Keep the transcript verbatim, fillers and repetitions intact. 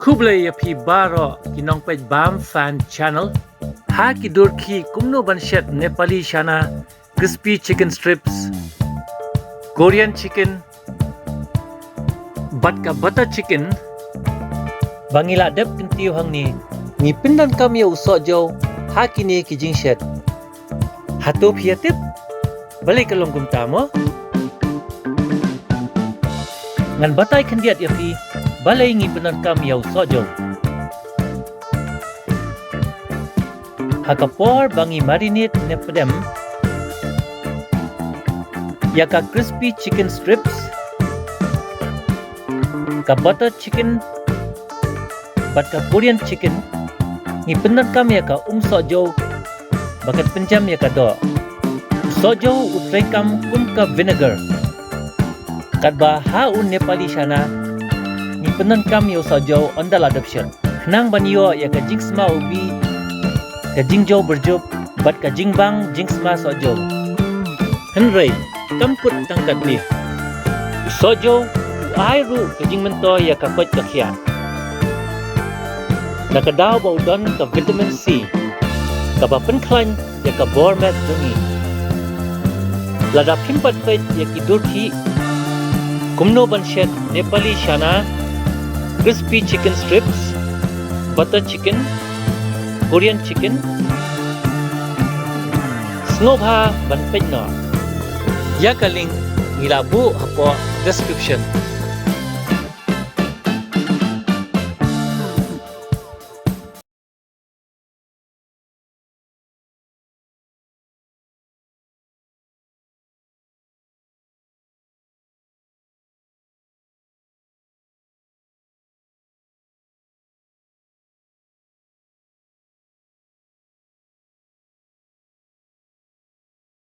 Khublei ïa phi baroh ki nongpeit Bam Fan Channel. Ha ki dur khih kumno ban shet Nepali chana, crispy chicken strips, Korean chicken bad ka butter chicken ba ngi la dep kyntiew hangne, ngi pyndonkam ïa u sohjew ha kine ki jingshet. Hato phi ïa tip balei ka long kumta mo? Ngan batai khyndiat ïa phi balei ngi pyndonkam ïa u sohjew. Ha ka por ba ngi marinate ne pdem ïa ka crispy chicken strips, ka butter chicken bad ka Korean chicken, ngi pyndonkam ïa ka um sohjew ba kan pynjem ïa ka doh. U sohjew u treikam kum ka vinegar. Katba ha u Nepali chana ngi pyndonkam ïa u sohjew ynda la dep shet, khnang ban ïoh ïa ka jingsma u bih, ka jingjew byrjup bad ka jingbang jingsma sohjew. Hynrei kam kut tang katne, u sohjew u ai ruh ka jingmyntoi ïa ka koit ka khiah, na ka daw ba u don ka vitamin C kaba pynkhlaiñ ïa ka bor met jong ngi. Lada phim pat peit ïa ki dur khih kumno ban shet Nepali chana, crispy chicken strips, butter chicken, Korean chicken, sngewbha ban peit noh. Ïa ka link ngi la buh hapoh description.